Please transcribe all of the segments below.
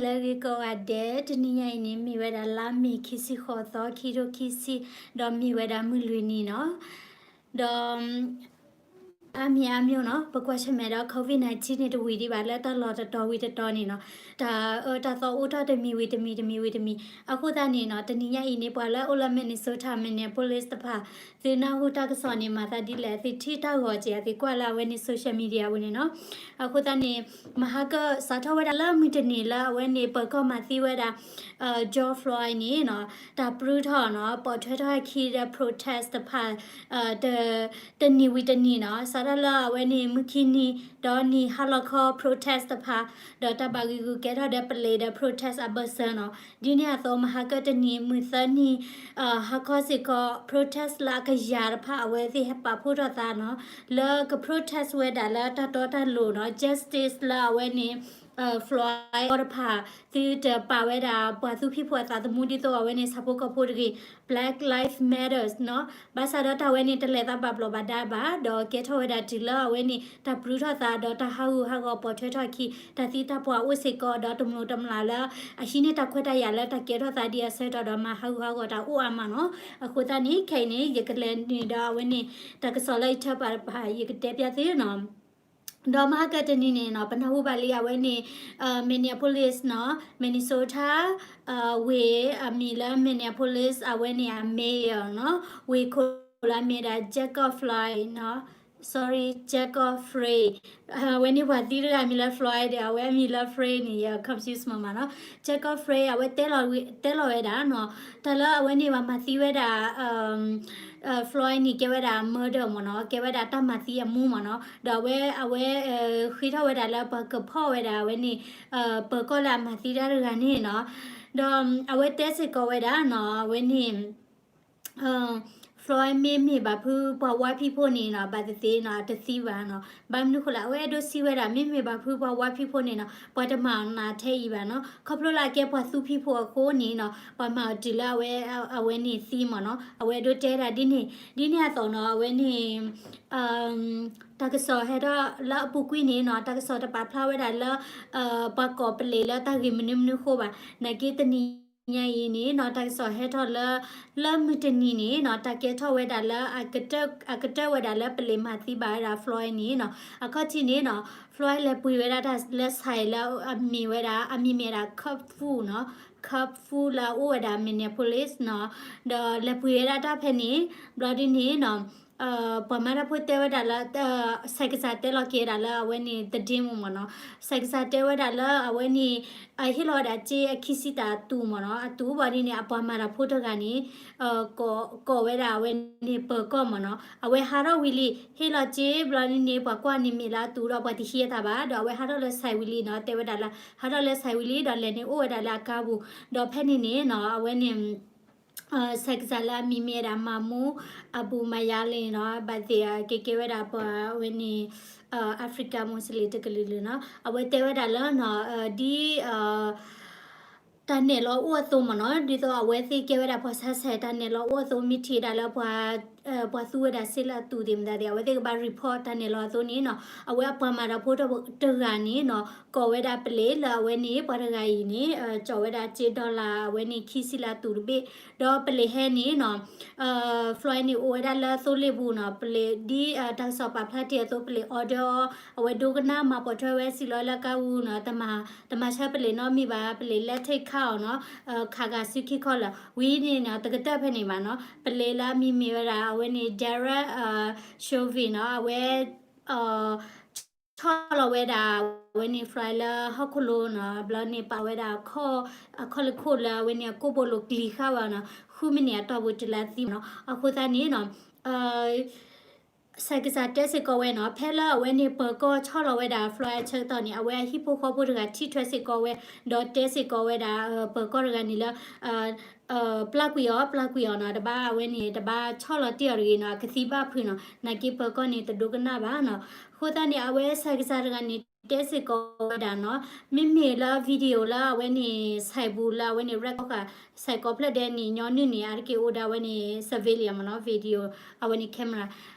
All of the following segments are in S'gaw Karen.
လၢဂ့ၤကိးဂၤဒဲး, တနံၤညါအံၤန့ၣ် မ့ၢ်ဝဲဒၣ်လါမ့ၤခံဆံဃိးသီ ခံထိခံဆံ, ဒီးမ့ၢ်ဝဲဒၣ်မုၢ်လွံၢ်နံၤနီၤ. ဒီး အါမံၤအါမျိၤနီၤ, ပကွၢ်ဆၢၣ်မဲာ်ဒီး COVID nineteen န့ၣ် တဝံၤဒံးဘၣ်လၢတၢ်လီၢ်တတီၤဝံၤတတီၤန့ၣ်နီၤ, တၢ်အၢတၢ်သီအိၣ်ထီၣ်တမံၤဝံၤတမံၤ တမံၤဝံၤတမံၤ. အဃိသတးန့ၣ်နီၤ, တနံၤညါအံၤန့ၣ် ပှၤလၢအအိၣ်လၢ Minnesota, Minneapolis တဖၣ် သုနၢ်ဟူတၢ်ကစီၣ်န့ၣ် မၤသးဒ်လဲၣ်, သုထံၣ်တၢ်ဂီၤက့ၤ သုကွၢ်လၢအဝဲန့ၣ် social media ဝဲန့ၣ်နီၤ. အဃိသတးန့ၣ် မဟါကစးထီၣ်ဝဲဒၣ်လၢမုၢ်တနံၤ လၢအဝဲန့ၣ် ပၢၤကီၢ်မၤသံဝဲဒၣ် George Floyd န့ၣ်နီၤ, တၢ်ပြူထီၣ်နီၤ, ပိာ်ထွဲထီၣ်အခံဒီး protest တဖၣ် တ တနံၤဝံၤတနံၤနီၤ, စးထီၣ်လၢအဝဲန့ၣ် မုၢ်ခံနံၤ ဒီးနံၤဟါလီၤခီ protest တဖၣ်, ဒီးတၢ်ဘၣ်ဂံာ်ဂူာ်ကဲထီၣ်ဒီးပလံးဒီး protest အဘၢၣ်စၢၤနီၤ. ဒ်န့ၣ်အသိး မဟါကတနံၤ မုၢ်သၢနံၤ ဟါခီစ့ၢ်ကီး protest လၢအကယၤတဖၣ် အဝဲသ့ၣ်ဟဲပာ်ဖှိၣ်ထီၣ်သးနီၤ, လၢက protest ဝဲဒၣ်လၢတၢ်တီတၢ်လိၤနီၤ, justice လၢအဝဲန့ၣ် Floyd တဖၣ် သုတပာ်ဝဲဒၣ်ပှၤသူဖံးဖိအသးသမူ ဒ်သိးအဝဲန့ၣ် ဆၣ်ဖိကီၢ်ဖိတဂ့ၤ, Black Lives Matters နီၤ. ဘၣ်ဆၣ်ဒီးတၢ်ဝဲန့ၣ် တလဲၤသးဘၣ်ဘျီးဘၣ်ဒါဘၣ်, ဒီးကဲထီၣ်ဝဲဒၣ်တုၤလၢအဝဲန့ၣ် တၢ်ပြူထီၣ်သး ဒီးတၢ်ဟးဂူာ်ဟးဂီၤပိာ်ထွဲထီၣ်အခံ, တၢ်သံတၢ်ပှၢ်အိၣ်စ့ၢ်ကီး ဒီးတမျိးတမျာ်လၢ အဟံးန့ၢ်တၢ်ခွဲးတၢ်ယာ်လၢတၢ်ကဲထီၣ်သးဒ်အဆၢကတီၢ်ဒီး မၤဟးဂူာ်ဟးဂီၤတၢ်အိၣ်အါမးနီၤ. အဃိသတးန့ၣ် ခဲအံၤန့ၣ် ယကလဲၤနုာ်ဒီးအဝဲန့ၣ် တၢ်ကစီၣ်လၢယထၢပာ်တဖၣ် ယကတဲပျၢ်သုနီၤ. ဒီးမဟါကတနံၤန့ၣ်နီၤ, ပနၢ်ဟူဘၣ်လံအဝဲန့ၣ် Minneapolis နီၤ, Minnesota ဝ့ၢ်အမံၤလၢ Minneapolis အဝဲန့ၣ်အ mayor နီၤ, ဝ့ၢ်ခိၣ်လၢအမ့ၢ်ဒၣ် George Floyd နီၤ, sorry, George Floyd, အဝဲန့ၣ်ပှၤသံတဂၤအမံၤလၢ Floyd ဒီး အဝဲအမံၤလၢ Floyd န့ၣ် ယ confuse မးမးနီၤ. George Floyd အဝဲတဲလီၤဝဲဒၣ်နီၤ, တၢ်လၢအဝဲန့ၣ်ပှၤမၤသံဝဲဒၣ် Floyd န့ၣ် ကဲဝဲဒၣ် murder မးနီၤ, ကဲဝဲဒၣ်တၢ်မၤသံအမူမးနီၤ. ဒီးအဝဲ အဝဲ ဃ့ထီၣ်ဝဲဒၣ်လၢပှၤကဖီၣ်ဝဲဒၣ်အဝဲန့ၣ် ပၢၤကီၢ်လၢအမၤသံတၢ်တဂၤန့ၣ်နီၤ. ဒီးအဝဲတဲစ့ၢ်ကီးဝဲဒၣ်နီၤ, အဝဲန့ၣ် Floyd မ့မ့ၢ်ဘၣ်ဖုးပှၤဝါဖံးဖိန့ၣ်နီၤ, ဘၣ်သ့ၣ်သ့ၣ်နီၤ, အတသံဘၣ်နီၤ. ဘၣ်မနုၤဃိလဲၣ်, အဝဲအဲၣ်ဒိးစံးဝဲဒၣ် မ့မ့ၢ်ဘၣ်ဖုးပှၤဝါဖံးဖိန့ၣ်နီၤ, ပှၤတမၤအီၤနးထဲအံၤဘၣ်နီၤ. ခီဖျိလၢအကဲပှၤသူဖံးဖိအဃိန့ၣ်နီၤ, ပှၤမၤအီၤတုၤလၢအဝဲ အဝဲန့ၣ်သံမးနီၤ. အဝဲအဲၣ်ဒိးတဲဒၣ်ဒ်န့ၣ်, ဒ်န့ၣ်အသိးနီၤ, အဝဲန့ၣ် တၢ်ကစီၣ်ဟဲထီၣ်လၢအပူၤကွံာ်န့ၣ်နီၤ, တၢ်ကစီၣ်တပာ်ဖျါဝဲဒၣ်လၢ ပှၤကိးပလံးလၢတၢ်ဂ့ၢ်မနုၤမနုၤဃိဘၣ်. နာ်က့တနံၤညါအံၤန့ၣ်နီၤ, တၢ်ကစီၣ်ဟဲထီၣ်လၢ လၢမုၢ်တနံၤန့ၣ်နီၤ, တၢ်ကဲထီၣ်ဝဲဒၣ်လၢ အကတၢၢ်ဝဲဒၣ်လၢပလံးမၤသံဘၣ်ဝဲဒၣ် Floyd န့ၣ်နီၤ. အခီၣ်ထံးန့ၣ်နီၤ, Floyd လဲၤပှ့ၤဝဲဒၣ်တၢ်လၢ ဆိုင် လၢအမ့ၢ်ဝဲဒၣ်, အမံၤမ့ၢ်ဝဲဒၣ် Cub Foods နီၤ, Cub Foods လၢအအိၣ်ဝဲဒၣ် Minneapolis နီၤ, ဒီးလဲၤပှ့ၤဝဲဒၣ်တၢ်ဖဲန့ၣ်, ဘျီဒ်န့ၣ်နီၤ ပှၤမၤတၢ်ဖိတဲဝဲဒၣ်လၢ ဆိုင်ကစား တဲလီၤက့ၤဝဲဒၣ်လၢအဝဲန့ၣ် သတင်းမးနီၤ, ဆိုင်ကစား တဲဝဲဒၣ်လၢအဝဲန့ၣ် ဟ့ၣ်လီၤဝဲဒၣ်စ့အခံဆံတၢ်အတူးမးနီၤ, အတူးဘျီဒ်န့ၣ် အပှၤမၤတၢ်ဖိတဂၤန့ၣ် ကိးဝဲဒၣ်အဝဲန့ၣ်ပၢၤကီၢ်မးနီၤ, အဝဲဟးထီၣ်ဝံၤလံ, ဟ့ၣ်လီၤစ့ဘျီဒ်န့ၣ် ပှၤကွၢ်န့ၣ်မ့ၢ်လၢအတူးဒီးပှၤတဟံးအသးဘၣ်, ဒီးအဝဲဟးထီၣ်လၢ ဆိုင် ဝံၤလံနီၤ, တဲဝဲဒၣ်လၢ ဟးထီၣ်လၢ ဆိုင် ဝံၤလံ ဒီးလဲၤန့ၣ်အိၣ်ဝဲဒၣ်လၢအကါပူၤ, ဒီးဖဲန့ၣ်န့ၣ်နီၤ အဝဲန့ၣ် ဆိုင်ကစား လၢအမံၤမ့ၢ်ဝဲဒၣ် Mahmoud Abu Maryale နီၤ, ဘၣ်သ့ၣ်ကဲကဲဝဲဒၣ်ပှၤဝဲန့ၣ် African Muslim တကလုာ်လုာ်နီၤ, အဝဲတဲဝဲဒၣ်လၢနီၤ ဒ် တၢ်နဲၣ်လီၤအိၣ်အသိးမးနီၤ, ဒ်သိးအဝဲသ့ၣ်ကဲဝဲဒၣ်ပှၤဆါဆဲး တၢ်နဲၣ်လီၤအိၣ်အသိး မ့ၢ်ထံၣ်ဒၣ်လၢပှၤ ပှၤသူဝဲဒၣ်စ့လၢအတူးသ့ၣ်မတၤသ့ၣ် အဝဲသ့ၣ်ကဘၣ် report တၢ်နဲၣ်လီၤအသိးန့ၣ်နီၤ, အဝဲအပှၤမၤတၢ်ဖိတဂၤန့ၣ်နီၤ ကိးဝဲဒၣ်ပလံးလၢအဝဲန့ၣ် ပှၤတဂၤအံၤန့ၣ် ကၠီၣ်ဝဲဒၣ်စ့ dollar အဝဲန့ၣ် ခံဆံလၢအတူးတဘ့ၣ်, ဒီးပလံးဟဲန့ၣ်နီၤ Floyd န့ၣ် အိၣ်ဝဲဒၣ်လၢသိလ့ၣ်ပူၤနီၤ, ပလံးဒ်တၢ်ကစီၣ်ပာ်ဖျါတ့ၢ်အသိး ပလံး order အီၤ, အဝဲဒိကနၣ်မၤပိာ်ထွဲဝဲစံးလီၤလၢကါပူၤနီၤ, တမၤဆၢပလံးနီတမံၤဘၣ်, ပလံးလဲၤ take car အီၤနီၤ, ခးဂာ်စုခံခီလၢာ်, ဝံၤန့ၣ်နီၤ တကတၢၢ်ဖဲန့ၣ်ဘၣ်နီၤ, ပလံးလၢအမံၤမ့ၢ်ဝဲဒၣ် အဝဲန့ၣ် Derek Chauvin နီၤ, အဝဲ ဆီၣ်လီၤဝဲဒၣ် အဝဲန့ၣ် Floyd လၢဟီၣ်ခိၣ်လိၤနီၤ, ဘျီန့ၣ်ပာ်ဝဲဒၣ် အခီၣ်လၢခိၣ်လၢအဝဲန့ၣ် အကိၣ်ဘိလိၤကျံၤဃာ်ဝဲနီၤ, ဃုမံးနံးအတီၢ်ပူၤတုၤလၢအသံမးနီၤ, အဃိသတးန့ၣ်နီၤ ဆိုင်ကစား တဲစ့ၢ်ကီးဝဲနီၤ, ဖဲလၢအဝဲန့ၣ် ပၢၤကီၢ်ဆီၣ်လီၤဝဲဒၣ် Floyd အဆၢကတီၢ်န့ၣ် အဝဲအဟံၣ်ဖိဃီဖိတဂၤထံၣ်ထွဲစ့ၢ်ကီးဝဲ, ဒီးတဲစ့ၢ်ကီးဝဲဒၣ် ပၢၤကီၢ်တဂၤန့ၣ်လၢ ပျၢ်ကွံာ်အီၤ ပျၢ်ကွံာ်အီၤနီၤ, တဘၣ်အဝဲန့ၣ် တဘၣ်ဆီၣ်လီၤတ့ၢ်အီၤတဂ့ၤနီၤ, အကသံဘၣ်ဖုးနီၤ, နာ်က့ပၢၤကီၢ်န့ၣ် တဒိကနၣ်ဘၣ်နီၤ. အဃိသတးန့ၣ် အဝဲ ဆိုင်ကစား တဂၤန့ၣ် တဲစ့ၢ်ကီးဝဲဒၣ်နီၤ, မ့မ့ၢ်လၢ video လၢအဝဲန့ၣ် ဆိုင်ပူၤလၢအဝဲန့ၣ် record ဃာ် ဆိုင်ကီးဖျၢၣ်ဒဲးန့ၣ် ညီနုၢ်န့ၣ် အါတက့ၢ်အိၣ်ဒၣ်ဝဲန့ၣ် surveillance မးနီၤ, video အဝဲန့ၣ် camera,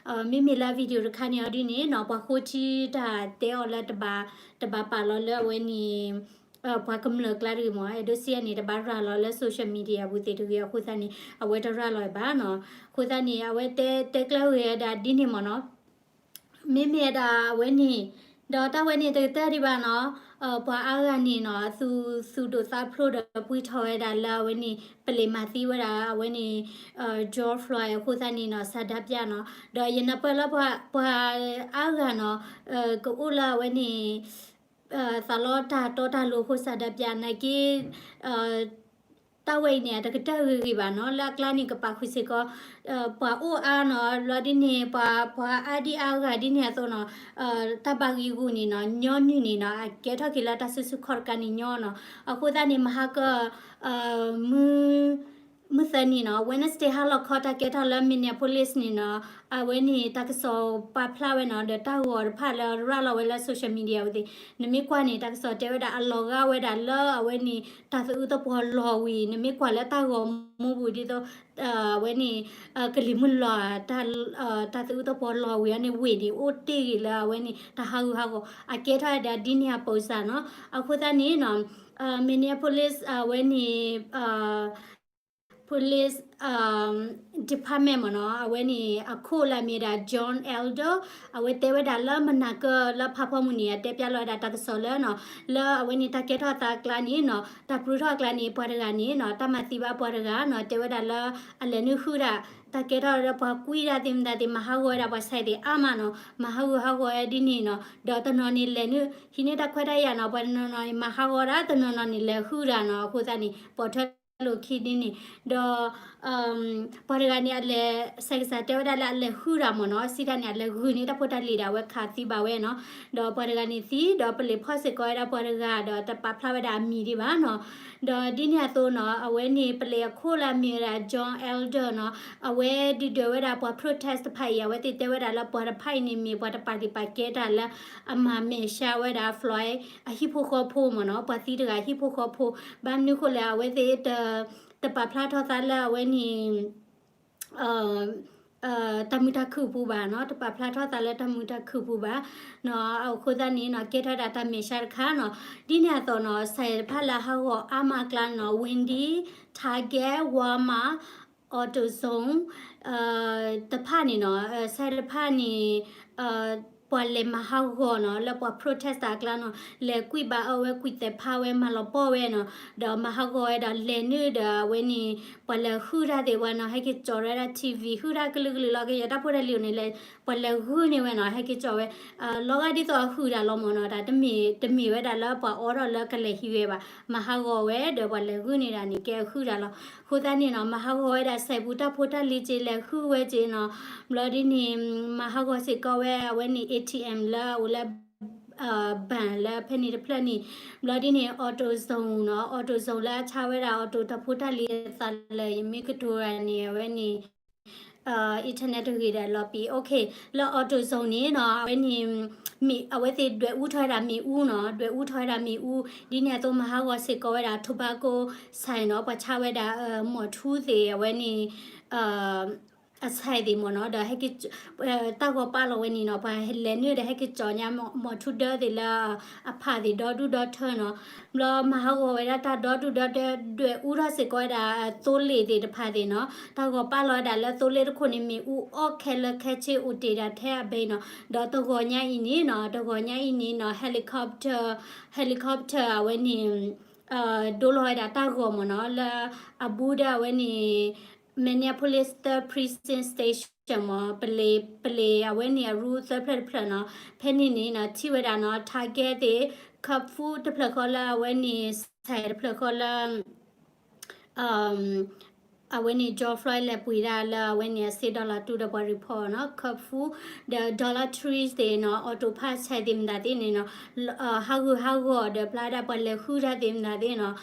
မ့မ့ၢ်လၢ video တခါန့ၣ်အီၤဒ်န့ၣ်နီၤ, ပှၤဃိထံတၢ်တဲအီၤလၢ တဘၣ်ပာ်လီၤလၢအဝဲန့ၣ် ပှၤကမျၢၢ်ကျါတဂ့ၤမ့ၢ် အဲၣ်ဒိးစံးန့ၣ် တဘၣ်ရၤလီၤလၢ social media ပူၤသ့ၣ်တဂ့ၤ အဃိသတးန့ၣ် အဝဲတရၤလီၤဘၣ်နီၤ. အဃိသတးန့ၣ် အဝဲတဲတဲကျၢၤဝဲဒၣ်ဒ်န့ၣ်မ့ၢ်နီၤ. မ့မ့ၢ်ဒၣ်အဝဲန့ၣ် ဒီးတၢ်ဝဲန့ၣ်တကတၢၢ်ဒံးဘၣ်နီၤ. ပှၤအါဂၤန့ၣ်နီၤ သူသူဒိၣ်သးဖျိးဒီးပှံၢ်ထီၣ်ဝဲဒၣ်လၢအဝဲန့ၣ် ပလံးမၤသံဝဲဒၣ် အဝဲန့ၣ် George Floyd အဃိသတးန့ၣ်နီၤ ဆန္ဒပြနီၤ. ဒီးယနၢ်ပၢၢ်လၢပှၤပှၤအါဂၤနီၤ ကအိၣ်လၢအဝဲန့ၣ် သးလီတၢ်တီတၢ်လိၤအဃိ ဆန္ဒပြ နာ်က့ တၢ်ဝဲအံၤန့ၣ် အတကတၢၢ်ဂ့ၤဂ့ၤဘၣ်နီၤ. လၢအကျါန့ၣ် ကပာ်ဃုာ်စ့ၢ်ကီး ပှၤအိၣ်အါနီၤ ဘျီဒ်န့ၣ် ပှၤ ပှၤအါဒံအါဂၤဒ်န့ၣ်အသိးနီၤ တၢ်ဘၣ်ဂံာ်ဂူာ်န့ၣ်နီၤ ညီနုၢ်န့ၣ်နီၤ အကဲထီၣ်က့ၤလၢတၢ်စုဆူၣ်ခီၣ်တကးန့ၣ်ညီနီၤ. အဃိသတးန့ၣ် မဟါက မု မုၢ်သၢနံၤနီၤ Wednesday ဟါလီၤခီ တၢ်ကဲထီၣ်လၢ Minneapolis န့ၣ်နီၤ အဝဲန့ၣ် တၢ်ကစီၣ်ပာ်ဖျါဝဲနီၤ ဒီးတၢ်ဂီၤတဖၣ်လၢရၤလီၤဝဲလၢ social media ဝဲသ့ၣ် နမ့ၢ်ကွၢ်န့ၣ် တၢ်ကစီၣ်တဲဝဲဒၣ် အလီၤဂာ်ဝဲဒၣ်လၢအဝဲန့ၣ် တၢ်သးအုးသပှၢ်လီၤဝံၤ နမ့ၢ်ကွၢ်လၢတၢ်ဂီၤမူပူၤဒ်သိး အဝဲန့ၣ် ကလံၤမုၢ်လီၤ တၢ်သးအုးသပှၢ်လီၤဝံၤအန့ၣ် ဝ့ၢ်န့ၣ် အိၣ်တ့ၢ်ဂ့ၤလၢအဝဲန့ၣ် တၢ်ဟးဂူာ်ဟးဂီၤ အကဲထီၣ်ဝဲဒၣ်ဒ်န့ၣ်အပိစၢ်နီၤ. အဃိသတးန့ၣ်နီၤ Minneapolis အဝဲန့ၣ် police department မ့ၢ်နီၤ အဝဲန့ၣ် အခိၣ်လၢအမ့ၢ်ဒၣ် John Elder အဝဲတဲဝဲဒၣ်လၢမနၤကၢလၢဖးဖီမုၢ်န့ၣ် အတဲပျးလီၤဝဲဒၣ်တၢ်ကစီၣ်လၢနီၤ လၢအဝဲန့ၣ် တၢ်ကဲထီၣ်သးအကျါန့ၣ်နီၤ တၢ်ပြူထီၣ်အကျါန့ၣ် ပှၤတဂၤန့ၣ်နီၤ တၢ်မၤသံဘၣ်ပှၤတဂၤနီၤ တဲဝဲဒၣ်လၢ အလဲၤနုာ်ဃုတၢ် တၢ်ကဲထီၣ်ဒီးပှၤကွံတၢ်သ့ၣ်မတၤသ့ၣ် မၤဟးဂီၤဝဲဒၣ်ပှၤဆဲးသ့ၣ်အါမးနီၤ မၤဟးဂူာ်ဟးဂီၤဝဲဒ်န့ၣ်နီၤ ဒီးတနီၤန့ၣ်လဲၤနုာ် ဟံးန့ၢ်တၢ်ခွဲးတၢ်ယာ်နီၤ ပှၤတနီၤနီၤန့ၣ် မၤဟးဂီၤဒၣ် တနီၤနီၤန့ၣ် လဲၤဃုတၢ်နီၤ အဃိသတးန့ၣ် ပိာ်ထွဲ လိာ်ခံဒ်န့ၣ် ဒီး ပှၤတဂၤန့ၣ် အလဲၤ ဆဲးကစၢ်တဲဝဲဒၣ်လၢအလဲၤဃုတၢ်မ့ၢ်နီၤ စံးတၢ်န့ၣ် အလဲၤဂုာ်န့ၢ်တၢ်ဖိတၢ်လံၤဒၣ်ဝဲခးသံဘၣ်ဝဲနီၤ ဒီးပှၤတဂၤန့ၣ်သံ ဒီးပလံးဖီၣ်စ့ၢ်ကီးဝဲဒၣ်ပှၤတဂၤ ဒီးတပာ်ဖျါဝဲဒၣ်အမံၤဒံးဘၣ်နီၤ ဒီးဒ်န့ၣ်အသိးနီၤ အဝဲန့ၣ်ပလံးအခိၣ်လၢအမ့ၢ်ဝဲဒၣ် John Elder နီၤ အဝဲဒုၣ်ဒွဲၣ်ဝဲဒၣ်ပှၤ protest တဖၣ်အံၤ အဝဲသ့ၣ်တဲဝဲဒၣ်လၢပှၤတဖၣ်အံၤန့ၣ်မ့ၢ်ပှၤတပာ်ဒံးပာ်ကဲတၢ်လၢ အမၤမဲာ်ဆှးဝဲဒၣ် Floyd အဟံၣ်ဖိဃီဖိမ့ၢ်နီၤ ပှၤသံတဂၤဟံၣ်ဖိဃီဖိ ဘၣ်မနုၤဃိလဲၣ် အဝဲသ့ၣ် တပာ်ဖျါထီၣ်သးလၢအဝဲန့ၣ် တၢ်မုာ်တၢ်ခုၣ်ပူၤဘၣ်နီၤ တပာ်ဖျါထီၣ်သးလၢတၢ်မုာ်တၢ်ခုၣ်ပူၤဘၣ် အဃိသတးန့ၣ်နီၤ ကဲထီၣ်ဝဲဒၣ်တၢ်မဲာ်ဆှးတခါနီၤ ဒ်န့ၣ်အသိးနီၤ စဲးတဖၣ်လၢဟးဂီၤအါမးအကျါနီၤ Wendy, Target, Walmart, AutoZone တဖၣ်န့ၣ်နီၤ စဲးတဖၣ်န့ၣ် ပှၤလဲၤမၤဟးဂီၤနီၤ လၢပှၤ protest တၢ်အကျါနီၤ လဲၤကွံာ်ဘၣ်အၢဝဲ ကွံာ်သဲးဖးဝဲ မၤလီၤပှီၢ်ဝဲနီၤ ဒီးမၤဟးဂီၤဝဲဒီးလဲၤနုာ်ဒီးအဝဲန့ၣ် ပှၤလဲၤဟုၣ်တၢ်သ့ၣ်ဝဲနီၤ ဟဲက့ၤကၠီၤဝဲဒၣ် ထံဝံၤ ဟုၣ်တၢ်ကလုာ်ကလုာ်လီၤ ကယဲၢ်တၢ်ဖိတၢ်လံၤန့ၣ်လဲၤ ပှၤလဲၤဂုာ်န့ၢ်ဝဲနီၤ ဟဲက့ၤကၠီၤဝဲ လီၤဂာ်ဒ်သိးအဟုၣ်တၢ်လီၤမ့ၢ်နီၤ တၢ်တမ့ၢ် တမ့ၢ်ဝဲဒၣ်လၢပှၤအီထီၣ်လၢကလဲၤဟံးဝဲဘၣ် မၤဟးဂီၤဝဲဒီးပှၤလဲၤဂုာ်န့ၢ်ဒၣ်န့ၣ် ကဲအဟုၣ်တၢ်လီၤ အဃိသတးန့ၣ်နီၤ မၤဟးဂီၤဝဲဒၣ်စဲးပူၤတၢ်ဖိတၢ်လံၤက့ လဲၤဟုၣ်ဝဲက့နီၤ ဘျီဒ်န့ၣ် မၤဟးဂီၤစ့ၢ်ကီးဝဲအဝဲန့ၣ် ATM လၢအအိၣ်လၢ bank လၢဖဲန့ၣ်တဖျၢၣ်န့ၣ် ဘျီဒ်န့ၣ် AutoZone နီၤ AutoZone လၢအဆါဝဲဒၣ် auto တၢ်ဖိတၢ်လံၤအသးလၢ ယမ့ၢ်ကတိၤတၢ်န့ၣ် အဝဲန့ၣ် internet တဂ့ၤဒီးလီၤပံၤ OK လၢ AutoZone န့ၣ်နီၤ အဝဲန့ၣ် မ့ၢ်အဝဲသ့ၣ်ဒွဲၣ်အူထီၣ်ဝဲဒၣ်မ့ၣ်အူနီၤ ဒွဲၣ်အူထီၣ်ဝဲဒၣ်မ့ၣ်အူ ဒ်န့ၣ်အသိးမၤဟးဂီၤစ့ၢ်ကီးဝဲဒၣ် tobacco စဲးနီၤ ပှၤဆါဝဲဒၣ် မီၢ်ထူသ့ၣ် အဝဲန့ၣ် အစဲးသ့ၣ်မ့ၢ်နီၤ ဒီးဟဲက့ၤ တၢ်ဂီၤပာ်လီၤဝဲန့ၣ်နီၤ ပှၤလဲၤနုာ်ဒီးဟဲက့ၤကၠီၤညါ မီၢ်ထူဒၢသ့ၣ်လၢ အဖးသ့ၣ်ဒီဒူၣ်ဒီထၢနီၤ ဘျီမၤဟးဂီၤဝဲဒၣ်တၢ်ဒီဒူၣ်ဒီထၢ ဒွဲၣ်အူထီၣ်စ့ၢ်ကီးဝဲဒၣ် သိလ့ၣ်သ့ၣ်တဖၣ်သ့ၣ်နီၤ တၢ်ဂီၤပာ်လီၤဝဲဒၣ်လၢသိလ့ၣ်တခိၣ်န့ၣ် မ့ၣ်အူအီၣ်ခဲလၢာ်ခဲဆ့အိၣ်တ့ၢ်ဒၣ်ထဲအဘဲနီၤ ဒီးတဂီၤညါအံၤန့ၣ်နီၤ တဂီၤညါအံၤန့ၣ်နီၤ helicopter helicopter အဝဲန့ၣ် ဒိလီၤဝဲဒၣ်တၢ်ဂီၤမ့ၢ်နီၤ လၢအဘူးဒီးအဝဲန့ၣ် Minneapolis third precinct station မ့ၢ် ပလံး ပလံးအဝဲန့ၣ်အရူ သၢဖျၢၣ်တဖျၢၣ်နီၤ ဖဲန့ၣ်န့ၣ်နီၤ ထံၣ်ဝဲဒၣ်နီၤ target သ့ၣ် Cub Foods တဖျၢၣ်ဃီလၢအဝဲန့ၣ် စဲးတဖျၢၣ်ဃီလၢ အဝဲန့ၣ် George Floyd လဲၤပှ့ၤဒၣ်လၢအဝဲန့ၣ် အစ့ dollar တူဒီးပှၤ report နီၤ Cub Foods ဒီး Dollar Tree သ့ၣ်နီၤ auto parts စဲးသ့ၣ်မတၤသ့ၣ်န့ၣ်နီၤ ဟးဂူာ်ဟးဂီၤဒီးပျၢ်ဒၣ်ပှၤလဲၤဟုၣ်တၢ်သ့ၣ်မတၤသ့ၣ်နီၤ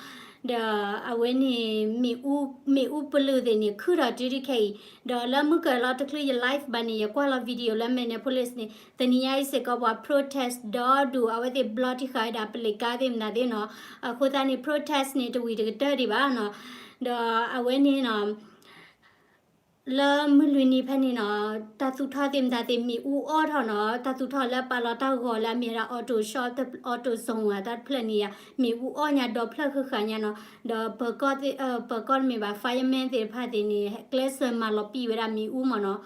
ဒီးအဝဲန့ၣ် မ့ၣ်အူ မ့ၣ်အူပလုာ်သ့ၣ်န့ၣ် ခုၣ်ထီၣ်တုၤဒ်ခဲအံၤ ဒီးလၢမုၢ်ကၢၤလီၤတချုးယ live ဘၣ်န့ၣ် ယကွၢ်လီၤ video လၢ Minneapolis န့ၣ် တနံၤညါအံၤစ့ၢ်ကီးပှၤ protest ဒီဒူၣ် အဝဲသ့ၣ်ဘျီထံဃာ်ဝဲဒၣ်ပလံးကါသ့ၣ်မတၤသ့ၣ်နီၤ အဃိသတးန့ၣ် protest န့ၣ် တဝံၤတကတၢၢ်ဒံးဘၣ်နီၤ ဒီးအဝဲန့ၣ်နီၤ လၢမုၢ်လွံၢ်နံၤဖဲန့ၣ်နီၤ, တၢ်သူၣ်ထီၣ်သ့ၣ်မတၤသ့ၣ် မ့ၣ်အူအီၣ်ထီၣ်နီၤ, တၢ်သူၣ်ထီၣ်လၢပာ်လီၤတၢ်ဂီၤလၢအမ့ၢ်ဝဲဒၣ် auto shop, auto zone ဧါ တၢ်တဖျၢၣ်န့ၣ်ယါ, မ့ၣ်အူအီၣ်ညါဒီဖျၢၣ်ဃၣ်ဃၣ်ညါနီၤ, ဒီးပၢၤကီၢ်သ့ၣ်, ပၢၤကီၢ်တမ့ၢ်ဘၣ် fireman သ့ၣ်တဖၣ်သ့ၣ်န့ၣ် ကျဲးစၢးမၤလီၤပံာ်ဝဲဒၣ်မ့ၣ်အူမ့ၢ်နီၤ.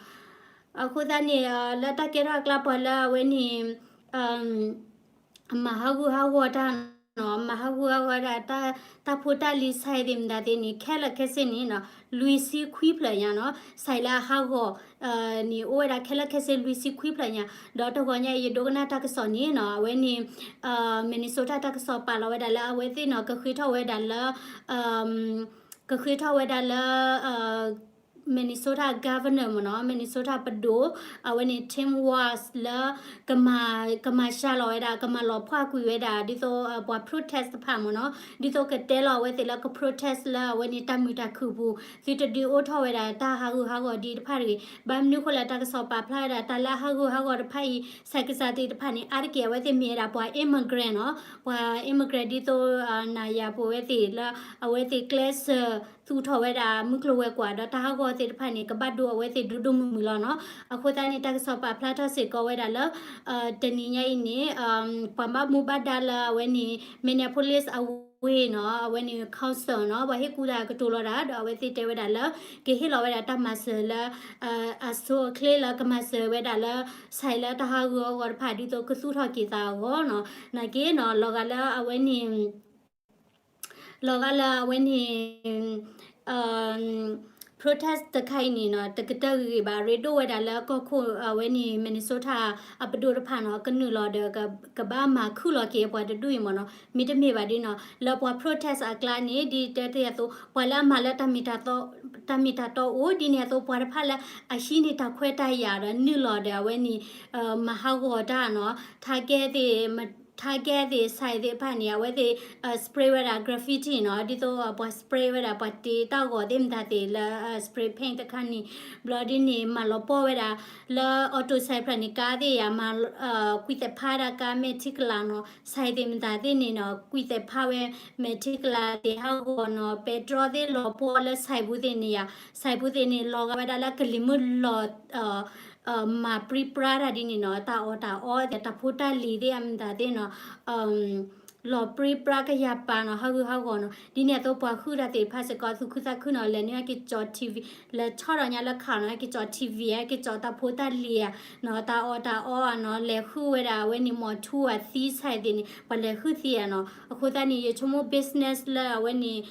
အဃိသတးန့ၣ် လၢတၢ်ကဲထီၣ်အကျါပှၤလၢအဝဲန့ၣ် မၤဟးဂူာ်ဟးဂီၤတၢ်နီၤ, မၤဟးဂူာ်ဟးဂီၤဒၣ် တၢ်ဖိတၢ်လံၤ ဆိုင် သ့ၣ်မတၤသ့ၣ်န့ၣ် ခဲလၢာ်ခဲဆ့န့ၣ်နီၤ, လွံၢ်ဆံခွံဖျၢၣ်ညါနီၤ, ဆိုင် လၢအဟးဂီၤန့ၣ် အိၣ်ဝဲဒၣ်ခဲလၢာ်ခဲဆ့လွံၢ်ဆံခွံဖျၢၣ်ညါ, ဒီးတဂီၤညါအံၤ ယဒိကနၣ်တၢ်ကစီၣ်န့ၣ်နီၤ, အဝဲန့ၣ် Minnesota တၢ်ကစီၣ်ပာ်လီၤဝဲဒၣ်လၢအဝဲသ့ၣ်နီၤ ကဃ့ထီၣ်ဝဲဒၣ်လၢ ကဃ့ထီၣ်ဝဲဒၣ်လၢ Minnesota Governor မ့ၢ်နီၤ, Minnesota ပဒိၣ် အဝဲန့ၣ် Tim Walz လၢ ကမၤ, ကမၤစှၤလီၤဝဲဒၣ် ကမၤလီၤဖှၣ်ကွံာ်ဝဲဒၣ် ဒ်သိးပှၤ protest တဖၣ်မ့ၢ်နီၤ, ဒ်သိးကတဲလီၤအဝဲသ့ၣ်လၢက protest လၢအဝဲန့ၣ်တၢ်မုာ်တၢ်ခုၣ်အပူၤ, သုတဒုးအိၣ်ထီၣ်ဝဲဒၣ်တၢ်ဟးဂူာ်ဟးဂီၤဒ်တဖၣ်တဂ့ၤ. ဘၣ်မနုၤဃိလဲၣ် တၢ်ကစီၣ်ပာ်ဖျါဝဲဒၣ် တၢ်လၢအဟးဂူာ်ဟးဂီၤတဖၣ်အံၤ ဆိုင် ကစၢ်သ့ၣ်တဖၣ်န့ၣ် အါတက့ၢ်အဝဲသ့ၣ်မ့ၢ်ဝဲဒၣ်ပှၤ immigrant နီၤ, ပှၤ immigrant ဒ်သိး နၤယၤပဝဲသ့ၣ်လၢ အဝဲသ့ၣ်ကျဲးစၢးသူၣ်ထီၣ်ဝဲဒၣ်မုၢ်ကျိၤဝဲၤကွာ် ဒီးတၢ်ဟးဂီၤသ့ၣ်တဖၣ်န့ၣ် ကဘၣ်ဒိအဝဲသ့ၣ်ဒိၣ်ဒိၣ်မုၢ်မုၢ်လီၤနီၤ. အဃိသတးန့ၣ် တၢ်ကစီၣ်ပာ်ဖျါထီၣ်စ့ၢ်ကီးဝဲဒၣ်လၢ တနံၤညါအံၤန့ၣ် ပှၤဘၣ်မူဘၣ်ဒါလၢအဝဲန့ၣ် Minneapolis အဝ့ၢ်နီၤ, အဝဲန့ၣ် council နီၤ, ပှၤဟ့ၣ်ကူတၢ်ကတိၤလီၤတၢ် ဒီးအဝဲသ့ၣ်တဲဝဲဒၣ်လၢ ကဟ့ၣ်လီၤဝဲဒၣ်တၢ်မၤစၢၤလၢ အဆိအချ့လၢကမၤစၢၤဝဲဒၣ်လၢ ဆိုင် လၢတၢ်ဟးဂူာ်ဟးဂီၤတဖၣ် ဒ်သိးကသူၣ်ထီၣ်က့ၤသးအဂီၢ်နီၤ. နာ်က့နီၤ လီၤဂာ်လၢအဝဲန့ၣ် လီၤဂာ်လၢအဝဲန့ၣ် protest တခါအံၤန့ၣ်နီၤ တကတၢၢ်ဂ့ၤဂ့ၤဘၣ်, ရ့ဒိၣ်ဝဲဒၣ်လၢကီၢ်ခိၣ်အဝဲန့ၣ် Minnesota အပဒိၣ်တဖၣ်နီၤ ကနုာ်လီၤဒီး ကဘၣ်မၤခုၣ်လီၤက့ၤပှၤတဒူၣ်အံၤမ့ၢ်နီၤ. မ့တမ့ၢ်ဘၣ်ဒ်နီၤ လၢပှၤ protest အကျါန့ၣ် ဒ်တဲတ့ၢ်အသိး ပှၤလၢအမၤလၢ တၢ်မ့ၢ်တၢ်တီအိၣ်ဒ်န့ၣ်အသိး ပှၤတဖၣ်လၢအဟံးန့ၢ်တၢ်ခွဲးတၢ်ယာ်ဒီးနုာ်လီၤဒီးအဝဲန့ၣ် မၤဟးဂီၤတၢ်နီၤ target သ့ၣ် target သ့ၣ် ဆိုင် သ့ၣ်တဖၣ်န့ၣ် အဝဲသ့ၣ် spray ဝဲဒၣ် graffiti နီၤ ဒ်သိးပှၤ spray ဝဲဒၣ် ပှၤတ့တၢ်ဂီၤသ့ၣ်မတၤသ့ၣ်လၢ spray paint တခါန့ၣ် ဘျီဒ်န့ၣ် မၤလီၤပှီၢ်ဝဲဒၣ် လၢ auto ဆိုင် ဖျၢၣ်န့ၣ် ကါသ့ၣ်ယါ မၤ ကွံာ်သဲးဖးဒၣ်ကါမဲာ်ထံကလၤနီၤ ဆိုင် သ့ၣ်မတၤသ့ၣ်န့ၣ်နီၤ ကွံာ်သဲးဖးဝဲမဲာ်ထံကလၤသ့ၣ်ဟးဂီၤနီၤ ပဲတြီသ့ၣ်လီၤပှီၢ်လၢ ဆိုင် ပူၤသ့ၣ်န့ၣ်ယါ ဆိုင် ပူၤသ့ၣ်န့ၣ် လီၤဂာ်ဝဲဒၣ်လၢကလံၤမုၢ်လီၤ မၤပြံပြါတၢ်ဒ်န့ၣ်နီၤ တၢ်အီၣ်တၢ်အီသ့ၣ် တၢ်ဖိတၢ်လံၤသ့ၣ်အမတၤသ့ၣ်နီၤ လီၤပြံပြါကယၤပၤနီၤ ဟးဂူာ်ဟးဂီၤနီၤ ဒ်န့ၣ်အသိးပှၤဟုၣ်တၢ်သ့ၣ်တဖၣ်စ့ၢ်ကီး သူၣ်ခုသးခုနီၤ လဲၤနုာ်က့ၤကၠီ TV လဲၤဆီၣ်ဒီးညါလၢခးနီၤ က့ၤကၠီ TV က့ၤကၠီတၢ်ဖိတၢ်လံၤဧါနီၤ တၢ်အီၣ်တၢ်အီဧါနီၤ လဲၤဟုၣ်ဝဲဒၣ်အဝဲန့ၣ် မီၤထူဧါသံ ဆိုင် သ့ၣ်န့ၣ် ပှၤလဲၤဟုၣ်သံဧါနီၤ အဃိသတးန့ၣ် ယဆိကမိၣ် business လၢအဝဲန့ၣ်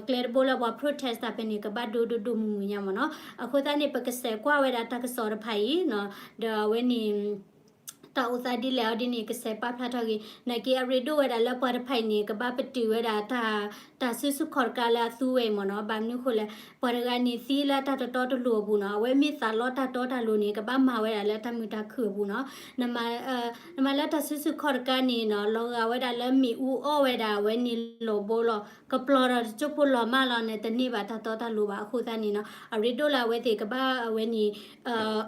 ကျဲတဘိလၢပှၤ protest တၢ်ဖဲန့ၣ် ကဘၣ်ဒိဒိဒိၣ်မုၢ်မုၢ်ညါမ့ၢ်နီၤ အဃိသတးန့ၣ် ပကစဲးကွၢ်ဝဲဒၣ်တၢ်ကစီၣ်တဖၣ်အံၤနီၤ ဒီးအဝဲန့ၣ် တၢ်အိၣ်သးဒ်လဲၣ်အီၤဒ်န့ၣ် ကစဲးပာ်ဖျါထီၣ်ဂ့ၤ နာ်က့အရ့ဒိၣ်ဝဲဒၣ်လၢပှၤတဖၣ်အံၤန့ၣ် ကဘၣ်ပတုာ်ဝဲဒၣ် တၢ်စုဆူၣ်ခီၣ်တကါလၢအသူဝဲအံၤမ့ၢ်နီၤ ဘၣ်မနုၤဃိလဲၣ် ပှၤတဂၤန့ၣ်သံလၢတၢ်တတီတလိၤအပူၤနီၤ အဝဲမ့ၢ်သးလီတၢ်တီတၢ်လိၤန့ၣ် ကဘၣ်မၤဝဲဒၣ်လၢတၢ်မုာ်တၢ်ခုၣ်အပူၤနီၤ နမၤလၢတၢ်စုဆူၣ်ခီၣ်တကါန့ၣ်နီၤ လီၤဂာ်ဝဲဒၣ်လၢမ့ၣ်အူအီၣ်ဝဲဒၣ်အဝဲန့ၣ်လီၤဘိလီၤ ကပျီၤဒီးတကၠိၢ်ဖိလီၤမၢ်လီၤန့ၣ် တန့ၢ်ဘၣ်တၢ်တီတၢ်လိၤဘၣ် အဃိသတးန့ၣ်နီၤ အရ့ဒိၣ်လၢအဝဲသ့ၣ်ကဘၣ်အဝဲန့ၣ်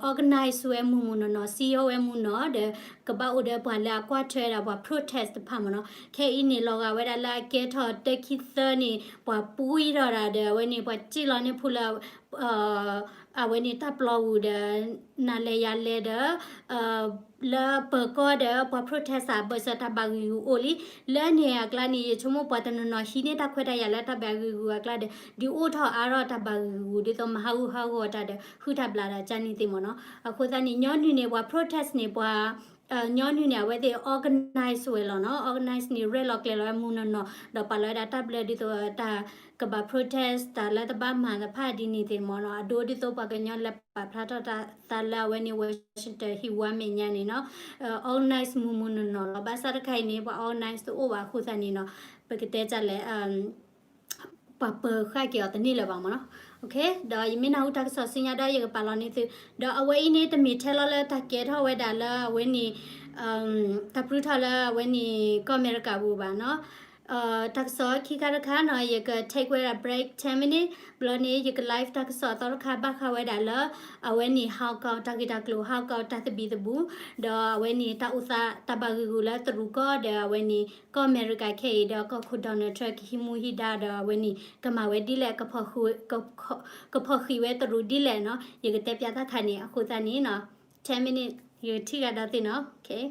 organize ဝဲမုၢ်မုၢ်နီၢ်နီၢ် စံၣ်ညီၣ်ဝဲမုၢ်နီၢ်ဒီး ကဘၣ်အိၣ်ဒီးပှၤလၢအကွၢ်ထွဲဝဲဒၣ်ပှၤ protest တဖၣ်မ့ၢ်နီၤ ခဲအံၤန့ၣ် လီၤဂာ်ဝဲဒၣ်လၢအကဲထီၣ်တၢ်ခံသၢန့ၣ် ပှၤပှံထီၣ်ဒၣ်ဒီး အဝဲန့ၣ် ပှၤစံၣ်လီၤန့ၢ်ဖိလၢ အဝဲန့ၣ်တၢ်ပျီပူၤဒီး နၤလဲၤယၤလဲၤဒီး လၢပၢၤကီၢ်ဒီးပှၤ protest အဘၢၣ်စၢၤတၢ်ဘၣ်ဂံာ်ဂူာ်အိၣ်လံ လၢန့ၣ်အကျါန့ၣ် ယဆိကမိၣ်ပှၤတနီၤနီၤဟံးန့ၢ်တၢ်ခွဲးတၢ်ယာ်လၢတၢ်ဘၣ်ဂံာ်ဂူာ်အကျါဒီး ဒုးအိၣ်ထီၣ်အါထီၣ်တၢ်ဘၣ်ဂံာ်ဂူာ် ဒ်သိးမၤဟးဂူာ်ဟးဂီၤတၢ်ဒီး ဟုၣ်တၢ်ဘျးတၢ်ကန့ၣ်သ့ၣ်မ့ၢ်နီၤ အဃိသတးန့ၣ် ညီနုၢ်န့ၣ် ပှၤ protest န့ၣ် ပှၤ ညီနုၢ်န့ၣ် အဝဲသ့ၣ် organize ဝဲလီၤနီၤ organize န့ၣ် ရဲၣ်လီၤကျဲၤလီၤဝဲမုၢ်နီၢ်နီၢ် ဒီးပာ်လီၤဝဲဒၣ်တၢ်ဘျၢဒ်သိးတၢ်ကဘၣ် protest တၢ်လၢတဘၣ်မၤတဖၣ်ဒ်န့ၣ်သ့ၣ်မ့ၢ်နီၤ အဒိဒ်သိးပှၤကညီလၢပာ်ဖျါထီၣ်တၢ်သးလၢအဝဲန့ၣ် Washington ဟံၣ်ဝါမဲာ်ညါန့ၣ်နီၤ organize မုၢ်မုၢ်နီၢ်နီၢ်လီၤ ဘၣ်ဆၣ်တခါအံၤန့ၣ် ပှၤ organize တအိၣ်ဘၣ်အဃိသတးန့ၣ်နီၤ ပကတဲတၢ်လဲၣ် ပှၤပၢၤဃာ်က့ၤအီၤတန့ၢ်လၢၤဘၣ်မ့ၢ်နီၤ ဒီးယမ့ၢ်နၢ်ဟူတၢ်ကစီၣ်ဆူညါဒီးယကပာ်လီၤန့ၢ်သု ဒီးအဝဲအံၤန့ၣ် တမ့ၢ်ထဲလီၤလၢတၢ်ကဲထီၣ်ဝဲဒၣ်လၢအဝဲန့ၣ် တၢ်ပြူထီၣ်လၢအဝဲန့ၣ် ကီၢ်အမဲရကၤပူၤဘၣ်နီၤ တၢ်ကစီၣ်ခံခါတခါနီၤ ယက take ဝဲဒၣ် break ten minute ဘျီန့ၣ် ယက live တၢ်ကစီၣ်အသီတခါ ဘၣ်ဃးဝဲဒၣ်လၢ အဝဲန့ၣ် Hong Kong တၢ်ဂ့ၢ်တၢ်ကျိၤ Hong Kong တၢ်သဘံၣ်သဘုၣ် ဒီးအဝဲန့ၣ် တၢ်အိၣ်သးတၢ်ဘၣ်ဂ့ၢ်ဂူာ်လၢတရူးကီၢ် ဒီးအဝဲန့ၣ် ကီၢ်အမဲရကၤခဲအံၤ ဒီးကီၢ်ခိၣ် Donald Trump ကဟံးမူဟံးဒါ ဒီးအဝဲန့ၣ် ကမၤဝဲဒ်လဲၣ် ကဖီၣ်ဃံးဝဲတရူးဒ်လဲၣ်နီၤ ယကတဲပၠးတၢ်ခါန့ၣ် အဃိသတးန့ၣ်နီၤ ten minute ယကထံၣ်ဂၤဒီးသ့ၣ်နီၤ okay